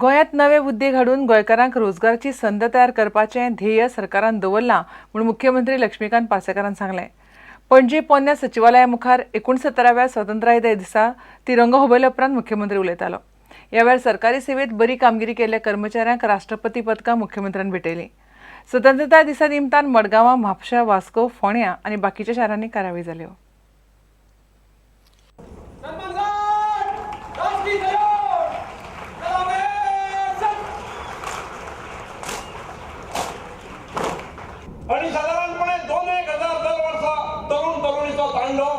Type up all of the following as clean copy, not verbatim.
गोंयांत नवे उद्देग हाडून गोंयकारांक रोजगाराची संद तयार करपाचें ध्येय सरकारान दवरलां म्हूण मुख्यमंत्री लक्ष्मीकांत पार्सेकारान सांगलें. पणजी पोन्न्या सचिवालया मुखार 69व्या स्वतंत्रताय दिसा तिरंगो हुबयल्या उपरांत मुख्यमंत्री उलयतालो. ह्या वेळार सरकारी सेवेत बरी कामगिरी केल्ल्या कर्मचाऱ्यांक राष्ट्रपती पदकां मुख्यमंत्र्यान भेटयलीं. स्वतंत्रताय दिसा निमतान मडगांवां, म्हापशा, वास्को, फोंड्यां आनी बाकीच्या शारांनी कार्यावळी जाल्यो. आणि साधारणपणे 2-1 हजार दर वर्सा तरुण तरुणीचो तांडो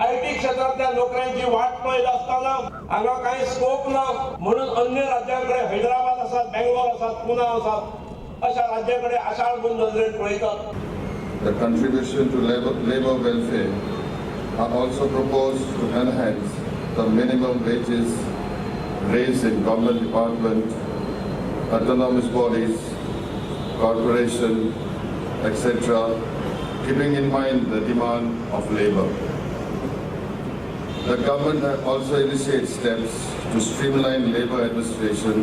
IT क्षेत्रांतल्या नोकऱ्यांची वाट पळयत आसतना हांगा कांय स्कोप ना म्हणून अन्य राज्यांकडे, हैदराबाद आसात, बेंगलोर आसात, पुना आसात, अशा राज्याकडे आशाळ म्हणून नजरेन पळयतात. The contribution to labor welfare are also proposed to enhance the minimum wages raised in government department, autonomous bodies, corporation, etc., keeping in mind the demand of labor. The government also initiates steps to streamline labor administration.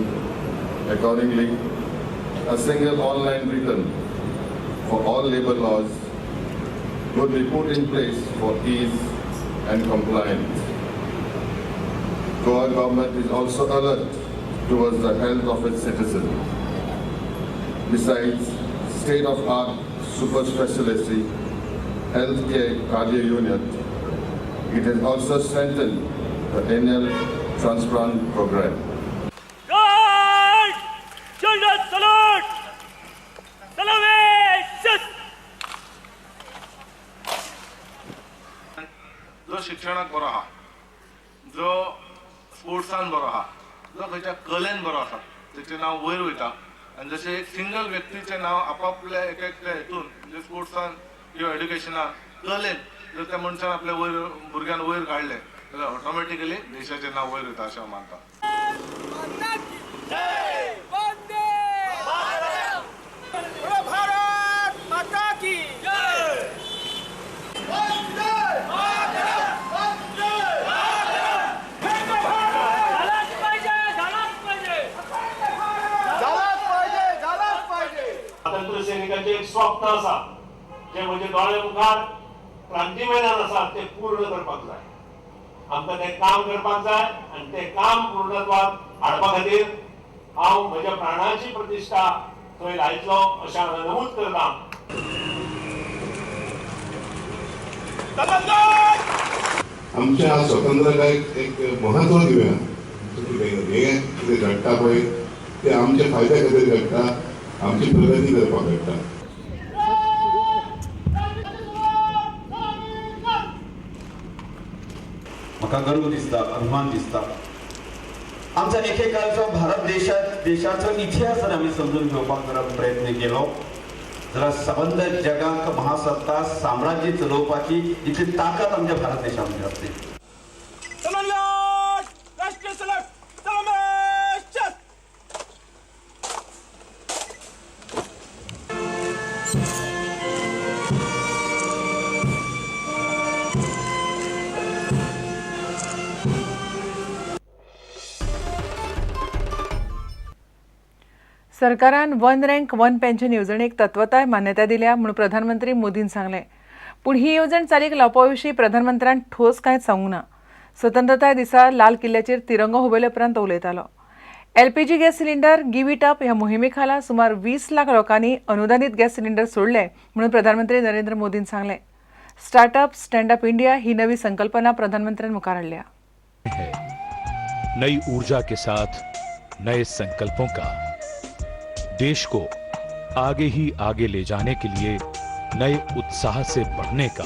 Accordingly, a single online return for all labor laws would be put in place for ease and compliance. Goa government is also alert towards the health of its citizens. Besides state-of-art super specialty healthcare cardio unit, it has also strengthened the annual transplant program. Guard! Shoulder salute! Salvation! जो शिक्षणाक बरो आहा, जो स्पोर्ट्सान बरो आहा, जो खंयच्या कलेन बरो आसा, तेचें नांव वयर वयता. आनी जशें एक सिंगल व्यक्तीचें नांव आपापल्या एक एकल्या हितून, म्हणजे स्पोर्ट्सान किंवा एड्युकेशनान, कलेन जर त्या मनशान आपल्या वयर भुरग्यान वयर काडलें जाल्यार ऑटोमॅटिकली देशाचें नांव वयर वयता अशें हांव मानता. भारत माता की जय! झालाच पाहिजे, झालाच पाहिजे! झालाच पाहिजे, झालाच पाहिजे! स्वातंत्र्य सैनिकांचे एक स्वप्न आसा, जे म्हजे दोळे मुखार क्रांती मैदान आसा, ते पूर्ण करपाक जाय. आमकां तें काम करपाक जाय आनी तें काम पूर्णत्वात हाडपा खातीर हांव म्हज्या प्राणाची प्रतिश्ठा थंय लायतलो अशें हांगा नमूद करता. आमच्या स्वतंत्रतायेक एक महत्व दिवया. हें कितें घडटा पळय, तें आमच्या फायद्या खातीर घडटा, आमची प्रगती करपाक घडटा. म्हाका गर्व दिसता, अभिमान दिसता. आमचा एकेकाळचो भारत देशाचो इतिहास जर आमी समजून घेवपाक जर आमी प्रयत्न केलो जाल्यार सबंद जगाक महासत्ता साम्राज्य चलोवपाची इतली ताकद आमच्या भारत देशामध्ये आसली. राष्ट्रीय सलूट! सलामेशन! सरकारान वन रँक वन पेन्शन येवजणेक तत्वताय मान्यताय दिल्या म्हूण प्रधानमंत्री मोदीन सांगलें. पूण ही येवजण चालीक लावपा विशीं प्रधानमंत्र्यान ठोस कांयच सांगूंक ना. स्वतंत्रताय दिसा लाल किल्ल्याचेर तिरंगो हुबयले उपरांत तो उलयतालो. LPG gas cylinder give it up ह्या मोहिमे खाला सुमार 20 लाख लोकांनी अनुदानीत गॅस सिलिंडर सोडले म्हणून प्रधानमंत्री नरेंद्र मोदीन सांगलें. स्टार्टअप स्टँड अप इंडिया ही नवी संकल्पना प्रधानमंत्र्यान मुखार हाडल्या. है नई ऊर्जा के साथ नए संकल्पों का, देश को आगे ही आगे ले जाने के लिए नए उत्साह से बढ़ने का.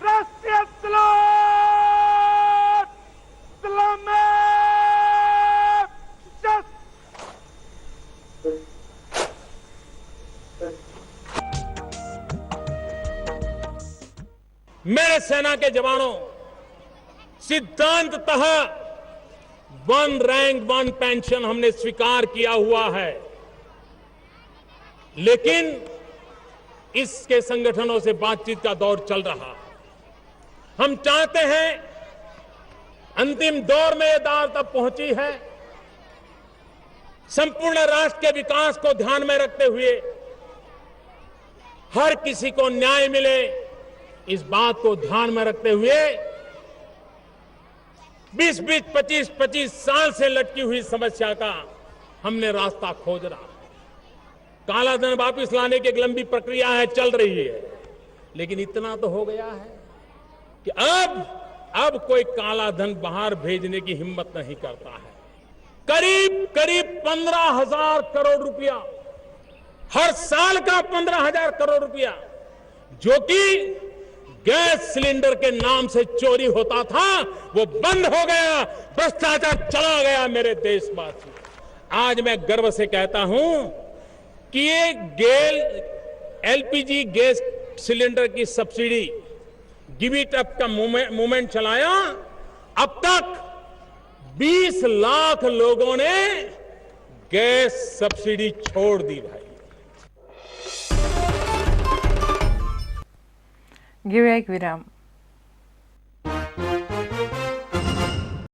राष्ट्रीय सलूट! सलामेशन! मेरे सेना के जवानों, सिद्धांततः वन रैंक वन पेंशन हमने स्वीकार किया हुआ है, लेकिन इसके संगठनों से बातचीत का दौर चल रहा है. हम चाहते हैं अंतिम दौर में ये बात अब पहुंची है। संपूर्ण राष्ट्र के विकास को ध्यान में रखते हुए हर किसी को न्याय मिले, इस बात को ध्यान में रखते हुए 20-20, 25-25 साल से लटकी हुई समस्या का हमने रास्ता खोज रहा है। काला धन वापस लाने की एक लंबी प्रक्रिया है, चल रही है, लेकिन इतना तो हो गया है कि अब कोई काला धन बाहर भेजने की हिम्मत नहीं करता है। करीब करीब 15,000 करोड़ रुपया हर साल का, 15,000 करोड़ रुपया जो कि गैस सिलेंडर के नाम से चोरी होता था, वो बंद हो गया। भ्रष्टाचार चला गया मेरे देशवासी। आज मैं गर्व से कहता हूं कि ये गेल एलपीजी गैस सिलेंडर की सब्सिडी गिव it up का मूवमेंट चलाया, अब तक 20 लाख लोगों ने गैस सब्सिडी छोड़ दी। भाई घेऊया एक विराम।